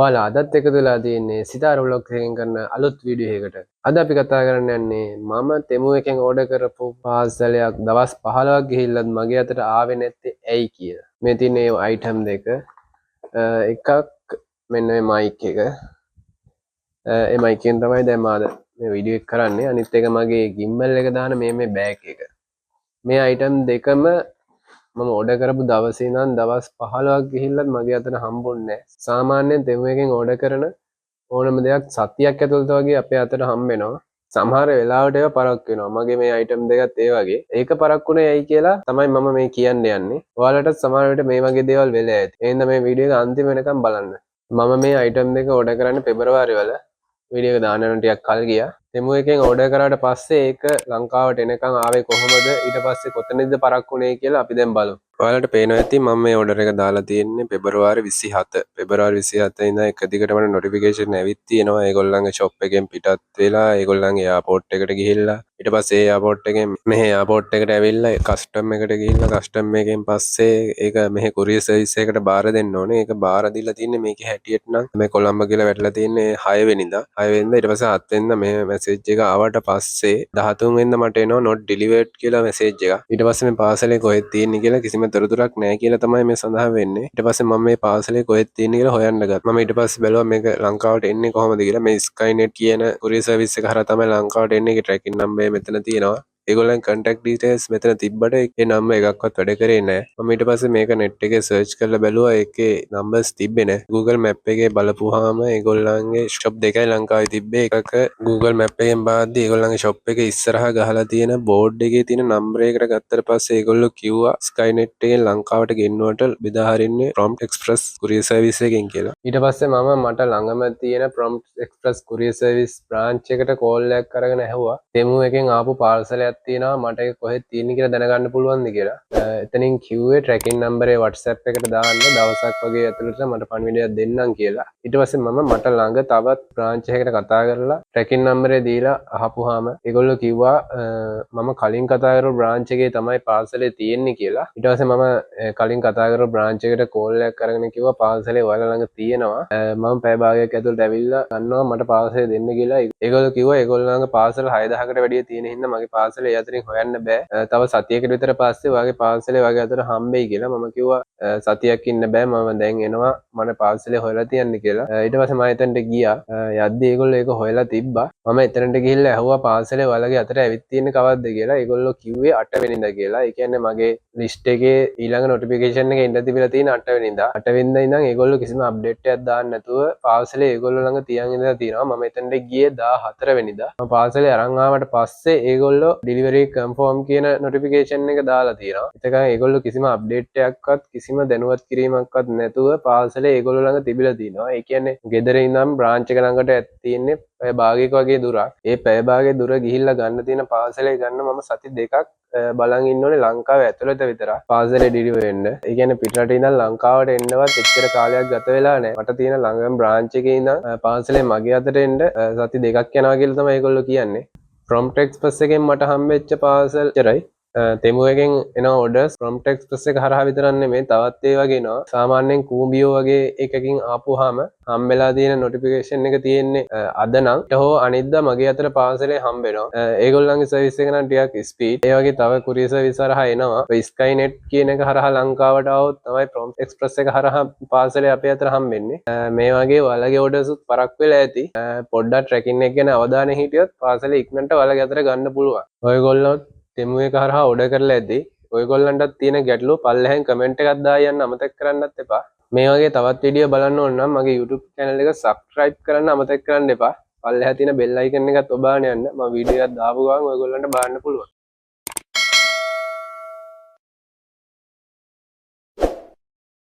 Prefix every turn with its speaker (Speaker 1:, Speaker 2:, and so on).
Speaker 1: ඔයාලා අදත් එකතු වෙලා තියෙන්නේ සිතාර ව්ලොග් එකෙන් කරන අලුත් වීඩියෝ එකකට. අද අපි කතා කරන්න යන්නේ මම තෙමු එකෙන් ඕඩර් කරපු පාර්සලයක් දවස් 15ක් ගිහිල්ලත් මගේ අතට ආවේ නැත්තේ ඇයි කියලා. මේ තියෙන මේ අයිටම් දෙක. එකක් මෙන්න මේ මයික් එක. ඒ මයික් එකෙන් තමයි දැන් මම අද මේ වීඩියෝ එක කරන්නේ. අනිත් එක මගේ ගිම්බල් එක දාන මේ මේ බෑග් එක. මේ අයිටම් දෙකම මම ඕඩර් කරපු දවසේ ඉඳන් දවස් 15ක් ගිහිල්ලත් මගේ අතට හම්බුන්නේ නැහැ. සාමාන්‍යයෙන් තෙමු එකෙන් ඕඩර් කරන ඕනම දෙයක් සතියක් ඇතුළත වගේ අපේ අතට හම්බ වෙනවා. සමහර වෙලාවට ඒවා පරක්කු වෙනවා. මගේ මේ අයිටම් දෙකත් ඒ වගේ. ඒක පරක්කු වුණේ ඇයි කියලා තමයි මම මේ කියන්න යන්නේ. ඔයාලටත් සමහර විට මේ වගේ දේවල් වෙලා ඇති. ඒ හින්දා මේ වීඩියෝ එක අන්තිම වෙනකම් බලන්න. මම මේ අයිටම් දෙක ඕඩර් කරන්නේ පෙබරවාරි වල. වීඩියෝ එක දාන්න යන ටිකක් කල් ගියා. තෙමු එකෙන් ඕඩර් කරාට පස්සේ ඒක ලංකාවට එනකන් ආවේ කොහොමද, ඊට පස්සේ කොතනද පරක්කු වුණේ කියලා අපි දැන් බලමු. ඔයාලට පේනවා ඇති මම මේ ඕඩර් එක දාලා තියෙන්නේ පෙබරවාරි 27. පෙබරවාරි 27 ඉඳන් එක දිගටම නොටිෆිකේෂන් ඇවිත් තියෙනවා. ඒගොල්ලන්ගේ ෂොප් එකෙන් පිටත් වෙලා ඒගොල්ලන්ගේ එයාපෝට් එකට ගිහිල්ලා, ඊට පස්සේ ඒ එයාපෝට් එකෙන් මෙහෙ එයාපෝට් එකට ඇවිල්ලා, කස්ටම් එකට ගිහිල්ලා, කස්ටම් එකෙන් පස්සේ ඒක මෙහෙ කුරියර් සර්විස් එකකට බාර දෙන්න ඕනේ. ඒක බාර දීලා තින්නේ මේකේ හැටියට නම් මේ කොළඹ කියලා වැටලා තින්නේ 6 වෙනිදා. 6 වෙනිදා, ඊට පස්සේ 7 වෙනිදා මේ මැසේජ් එක ආවට පස්සේ 13 වෙනිදා මට එනවා "not delivered" කියලා මැසේජ් එකක්. ඊට පස්සේ මේ පාර්සලේ කොහෙද තියෙන්නේ කියලා කිසිම තොරතුරක් නැහැ කියලා තමයි මේ සඳහන් වෙන්නේ. ඊට පස්සේ මම මේ පාර්සලේ කොහෙද තියෙන්නේ කියලා හොයන්න ගත්තා. මම ඊට පස්සේ බැලුවා මේක ලංකාවට එන්නේ කොහොමද කියලා. මේ Skynet කියන කුරියර් සර්විස් එක හරහා තමයි ලංකාවට එන්නේ. ඒකේ ට්‍රැකින් නම්බර් මෙතන තියෙනවා. ඒගොල්ලන් කන්ටැක්ට් ඩීටේල්ස් මෙතන තිබ්බට ඒ නම්බර් එකක්වත් වැඩ කරේ නෑ. මම ඊට පස්සේ මේක නෙට් එකේ සර්ච් කරලා බැලුවා, ඒකේ නම්බර්ස් තිබ්බේ නෑ. Google Map එකේ බලපුවාම ඒගොල්ලන්ගේ ෂොප් දෙකයි ලංකාවේ තිබ්බේ. එකක Google Map එකෙන් බලද්දි ඒගොල්ලන්ගේ ෂොප් එකේ ඉස්සරහා ගහලා තියෙන බෝඩ් එකේ තියෙන නම්බර් එකට ගත්තට පස්සේ ඒගොල්ලෝ කිව්වා Skynet එකෙන් ලංකාවට ගෙන්නුවට බෙදා හරින්නේ Prompt Express Courier Service එකෙන් කියලා. ඊට පස්සේ මම මට ළඟම තියෙන Prompt Express Courier Service branch එකට කෝල් එකක් අරගෙන ඇහුවා, තෙමු එකෙන් ආපු පාර්සලයක් තියෙනවා, මට ඒක කොහෙද තියෙන්නේ කියලා දැනගන්න පුළුවන්ද කියලා. එතනින් කිව්වේ ට්‍රැකින් නම්බරේ WhatsApp එකට දාන්න, දවසක් වගේ ඇතුළත මට පණිවිඩයක් දෙන්නම් කියලා. ඊට පස්සේ මම මට ළඟ තවත් බ්‍රාන්ච් එකකට කතා කරලා ට්‍රැකින් නම්බරේ දීලා අහපුවාම ඒගොල්ලෝ කිව්වා මම කලින් කතා කරපු බ්‍රාන්ච් එකේ තමයි පාර්සලේ තියෙන්නේ කියලා. ඊට පස්සේ මම කලින් කතා කරපු බ්‍රාන්ච් එකට කෝල් එකක් අරගෙන කිව්වා පාර්සලේ ඔයාලා ළඟ තියෙනවා, මම පැය භාගයක් ඇතුළත ඇවිල්ලා ගන්නවා, මට පාර්සලේ දෙන්න කියලා. ඒගොල්ලෝ කිව්වා ඒගොල්ලෝ ළඟ පාර්සල් 6000කට වැඩිය තියෙන හින්දා මගේ පාර්සලේ ඒ අතරින් හොයන්න බෑ, තව සතියකට විතර පස්සේ ඔයාගේ පාර්සලේ ඔයාගේ අතට හම්බෙයි කියලා. මම කිව්වා සතියක් ඉන්න බෑ, මම දැන් එනවා, මට පාර්සලේ හොයලා තියන්න කියලා. ඊට පස්සේ මම එතනට ගියා. යද්දි ඒගොල්ලෝ ඒක හොයලා තිබ්බා. මම එතනට ගිහිල්ලා ඇහුවා පාර්සලේ ඔයාලගේ අතට ඇවිත් තියෙන්නේ කවද්ද කියලා. ඒගොල්ලෝ කිව්වේ 8 වෙනිදා කියලා. ඒ කියන්නේ මගේ ලිස්ට් එකේ ඊළඟ නොටිෆිකේෂන් එක එන්න තිබිලා තියෙන 8 වෙනිදා. 8 වෙනිදා ඉඳන් ඒගොල්ලෝ කිසිම අප්ඩේට් එකක් දාන්න නැතුව පාර්සලේ ඒගොල්ලෝ ළඟ තියන් ඉඳලා තියෙනවා. මම එතනට ගියේ 14 වෙනිදා. මම පාර්සලේ අරන් ආවට පස්සේ ඒගොල්ලෝ ඩෙලිවරි කන්ෆර්ම් කියන නොටිෆිකේෂන් එක දාලා තියෙනවා. එතකන් ඒගොල්ලෝ කිසිම අප්ඩේට් එකක්වත් කිසිම දැනුවත් කිරීමක්වත් නැතුව පාර්සලේ ඒගොල්ලෝ ළඟ තිබිලා තියෙනවා. ඒ කියන්නේ ගෙදර ඉඳන් බ්‍රාන්ච් එක ළඟට තියෙන්නේ පැය භාගයක වගේ දුරක්. ඒ පැය භාගයේ දුර ගිහිල්ලා ගන්න තියෙන පාර්සලේ ගන්න මම සති 2ක් බලන් ඉන්න ඕනේ ලංකාවේ ඇතුළත විතරක් පාර්සලේ ඩිලිවර් වෙන්න. ඒ කියන්නේ පිටරට ඉඳන් ලංකාවට එන්නවත් එච්චර කාලයක් ගත වෙලා නැහැ. මට තියෙන ළඟම බ්‍රාන්ච් එකේ ඉඳන් පාර්සලේ මගේ අතට එන්න සති 2ක් යනවා කියලා තමයි ඒගොල්ලෝ කියන්නේ. Prompt Express එකෙන් මට හම්බෙච්ච පාර්සල් එච්චරයි. තෙමු එකෙන් එන ඕඩර්ස් Prompt Express එක හරහා විතරක් නෙමෙයි, තවත් ඒ වගේ එනවා. සාමාන්‍යයෙන් කූඹියෝ වගේ එකකින් ආපුවාම හම්බෙලා තියෙන නොටිෆිකේෂන් එක තියෙන්නේ අද නම් හෙට හෝ අනිද්දා මගේ අතට පාර්සලේ හම්බ වෙනවා. ඒගොල්ලන්ගේ සර්විස් එක නම් ටිකක් ස්පීඩ්. ඒ වගේ තව කුරියර් සර්විස් හරහා එනවා. ඔය Skynet කියන එක හරහා ලංකාවට ආවොත් තමයි Prompt Express එක හරහා පාර්සලේ අපේ අතට හම්බෙන්නේ. මේ වගේ ඔයාලගේ ඕඩර්ස් උත් පරක් වෙලා ඇති. පොඩ්ඩක් ට්‍රැකින් එක ගැන අවධානය හිටියොත් පාර්සලේ ඉක්මනට ඔයාලගේ අතට ගන්න පුළුවන්. ඔයගොල්ලෝ තෙමු එක හරහා ඕඩර් කරලා ඇති. ඔයගොල්ලන්ටත් තියෙන ගැටලු පල්ලෙහෙන් කමෙන්ට් එකක් දාලා යන්න අමතක කරන්නත් එපා. මේ වගේ තවත් වීඩියෝ බලන්න ඕන නම් මගේ YouTube channel එක subscribe කරන්න අමතක කරන්න එපා. පල්ලෙහා තියෙන බෙල් අයිකන් එකත් ඔබාගෙන යන්න. මම වීඩියෝ එකක් දාපු ගමන් ඔයගොල්ලන්ට බලන්න පුළුවන්.